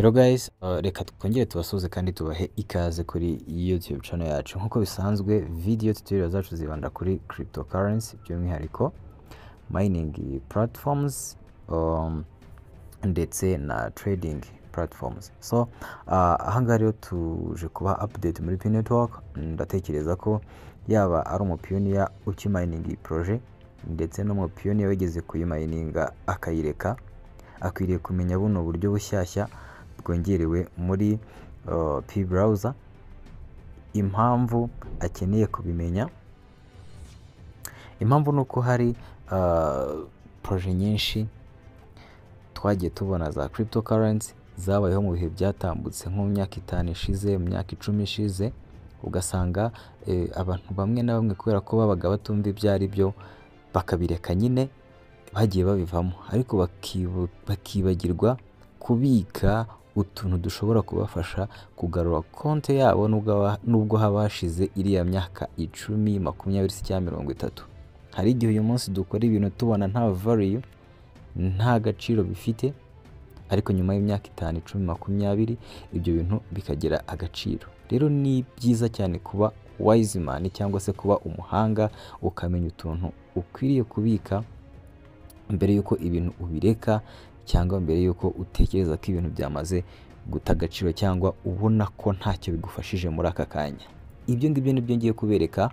Hello guys, reka twongere tubasuhuze kandi tubahe ikaze kuri YouTube channel yacu. Nk'uko bisanzwe, video tutorial zacu zibanda kuri cryptocurrency, by'umwihariko mining platforms ndetse na trading platforms. So ahangaha rero tuje kuba update muri Pi Network. Ndatekereza ko yaba ari umupioneer ukimininga iyi projet ndetse n'umupioneer wigeze kuyimayininga akayireka, akwiriye kumenya buno buryo bushyashya bwongerewe muri Pi Browser. Impamvu akeneye kubimenya, impamvu ni uko hari projet nyinshi twagiye tubona za cryptocurrency zabayeho mu bihe byatambutse, nko mu myaka 5 ishize, mu myaka 10 ishize, ugasanga abantu bamwe na bamwe kubera ko babaga batumva ibyo ari byo bakabireka nyine, bagiye babivamo, ariko bakibagirwa kubika utuntu dushobora kubafasha kugarura konti yabo nubwo haba hashize iriya myaka 10, 20 cyangwa 30. Hari igihe uyu munsi dukora ibintu tubona nta value, nta gaciro bifite, ariko nyuma y'imyaka 5, 10, 20 ibyo bintu bikagira agaciro. Rero ni byiza cyane kuba wise man cyangwa se kuba umuhanga, ukamenya utuntu ukwiriye kubika mbere y'uko ibintu ubireka, cyangwa mbere y'uko utekereza ko ibintu byamaze guta agaciro cyangwa ubona ko ntacyo bigufashije muri aka kanya. Ibyo ngibyo nibyo ngiye kubereka.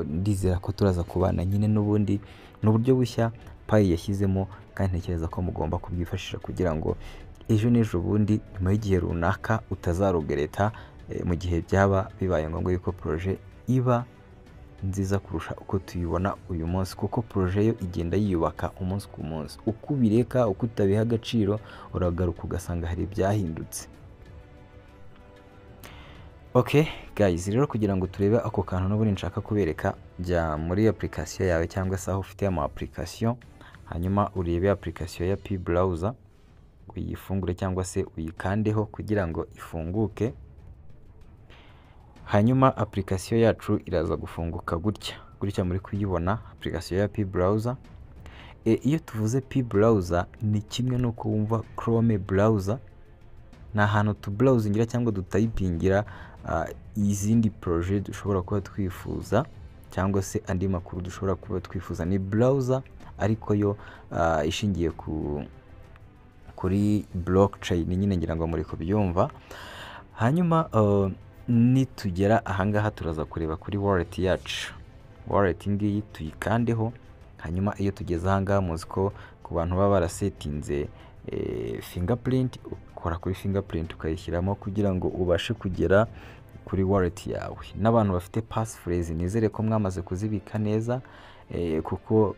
Ndizera ko turaza kubana nyine n'ubundi ni uburyo bushya Pi yashyizemo, kandi ntekereza ko mugomba kubwifashisha kugira ngo ejo n'ejo bundi nyuma y'igihe runaka utazarugereta, mu gihe byaba bibaye ngombwa yuko projet iba nziza kurusha uko tuyibona uyu munsi, kuko projet yo igenda yiyubaka umunsi ku munsi. Uko ubireka, uko utabiha agaciro, uragaruka ugasanga hari ibyahindutse. Okay guys, rero kugira ngo turebe ako kantu n'ubundi nshaka kubereka, jya muri application yawe cyangwa se aho ufite ama application, hanyuma urebe application ya Pi Browser, uyifungure cyangwa se uyikandeho kugira ngo ifunguke. Hanyuma application yacu iraza gufunguka gutya gutya, muri kuyibona application ya Pi Browser. Iyo tuvuze Pi Browser ni kimwe nuko wumva Chrome browser, ni ahantu tubrowsingira cyangwa dutayipingira izindi projet dushobora kuba twifuza cyangwa se andi makuru dushobora kuba twifuza. Ni browser ariko yo ishingiye kuri blockchain nyine, ngira ngo muri kubyumva. Hanyuma nitugera ahangaha turaza kureba kuri wallet yacu. Wallet ngiyi tuyikandeho. Hanyuma iyo tugeze ahangaha, muzi ko ku bantu baba barasetinze fingerprint, ukora kuri fingerprint ukayishyiramo kugira ngo ubashe kugera kuri wallet yawe. N'abantu bafite passphrase nizere ko mwamaze kuzibika neza, kuko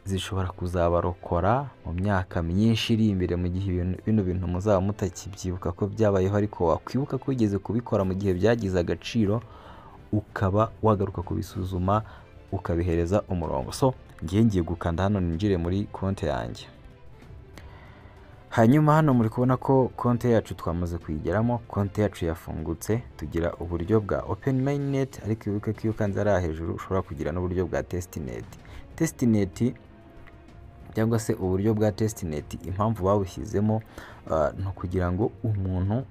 zishobora kuzabarokora mu myaka myinshi iri imbere, mu gihe bino bintu muzaba mutakibyibuka ko byabayeho, ariko wakwibuka ko wigeze kubikora mu gihe byagize agaciro, ukaba wagaruka kubisuzuma ukabihereza umurongo. So ngiye gukanda hano ninjire muri konti yanjye. Hanyuma hano muri kubona ko konti yacu twamaze kuyigeramo, konti yacu yafungutse, tugira uburyo bwa open mainnet, ariko wibuke ko iyo ukanze hariya hejuru ushobora kugira n'uburyo bwa testnet. Testnet cyangwa se uburyo bwa testnet, impamvu babushyizemo ni ukugira ngo umuntu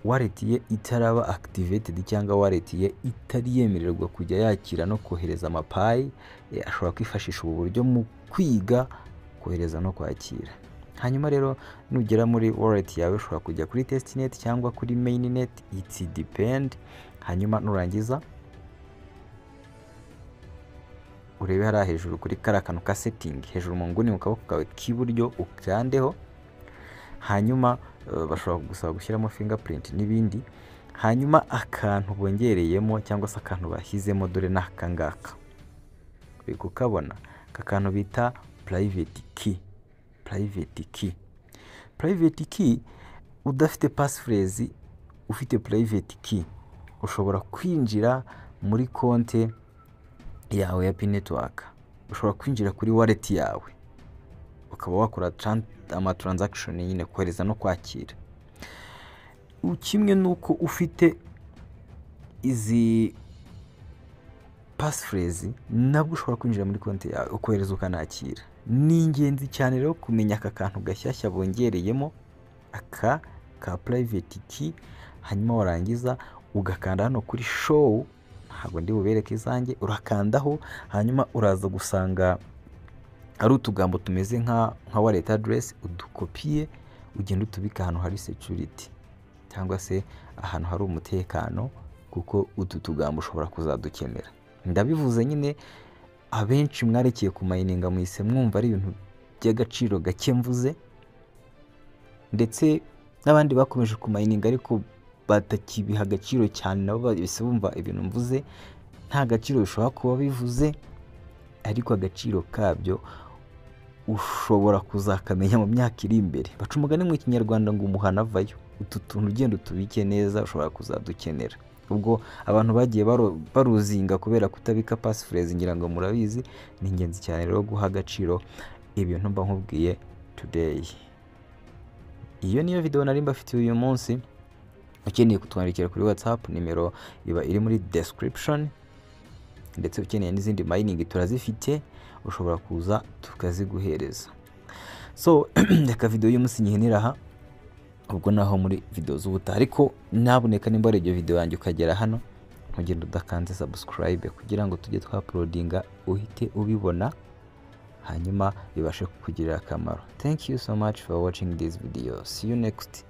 wallet ye itaraba activated cyangwa wallet ye itari yemererwa kujya yakira no kohereza amaPi, ashobora kwifashisha ubu buryo mu kwiga kohereza no kwakira. Hanyuma rero nugera muri wallet yawe ushobora kujya kuri testnet cyangwa kuri mainnet, it's depend. Hanyuma nurangiza urebe hariya hejuru kuri kariya kantu ka setting hejuru mu nguni mu kaboko kawe k'iburyo, ukandeho. Hanyuma bashobora kugusaba gushyiramo fingerprint n'ibindi. Hanyuma akantu bongereyemo cyangwa se akantu bashyizemo dore ni aka ngaka, uri kukabona, aka kantu bita private key. Private key, private key, udafite passphrase ufite private key ushobora kwinjira muri konti yawe ya Pi Network, ushobora kwinjira kuri wallet yawe ukaba wakora ama transaction nyine, kohereza no kwakira. Kimwe nuko ufite izi passphrase nabwo ushobora kwinjira muri konti yawe ukohereza ukanakira. Ni ingenzi cyane rero kumenya aka kantu gashyashya bongereyemo aka. ka private key, hanyuma warangiza ugakanda hano kuri show. Ntabwo ndi bubereke izanjye, urakandaho, hanyuma uraza gusanga ari utugambo tumeze nka wallet address. Udukopiye, ugenda utubika ahantu hari security cyangwa se ahantu hari umutekano, kuko utu tugambo ushobora kuzadukenera. Ndabivuze nyine, abenshi mwarekeye kumayininga muhise mwumva ari ibintu by'agaciro gake mvuze, ndetse n'abandi bakomeje kumayininga ariko batakibiha agaciro cyane, nabo bahise bumva ibintu mvuze nta gaciro bishobora kuba bivuze, ariko agaciro kabyo ushobora kuzakamenya mu myaka iri imbere. Baca umugani mu Kinyarwanda ngo umuhana avayo. Utu tuntu ugenda utubike neza, ushobora kuzadukenera. Ubwo abantu bagiye baruzinga kubera kutabika passphrase, ngira ngo murabizi. Ni ingenzi cyane rero guha agaciro ibintu mba nkubwiye today. Iyo niyo video nari mbafitiye uyu munsi. Ukeneye kutwandikira kuri WhatsApp, nimero iba iri muri description, ndetse ukeneye n'izindi mining turazifite, ushobora kuza tukaziguhereza. So reka video y'umunsi nyihinira aha, ubwo naho muri video z'ubutaha. Ariko naboneka nimba ari iyo video yanjye ukagera hano, ntugende udakanze subscribe kugira ngo tujye twauploadinga uhite ubibona, hanyuma bibashe kukugirira akamaro. Thank you so much for watching this video. See you next.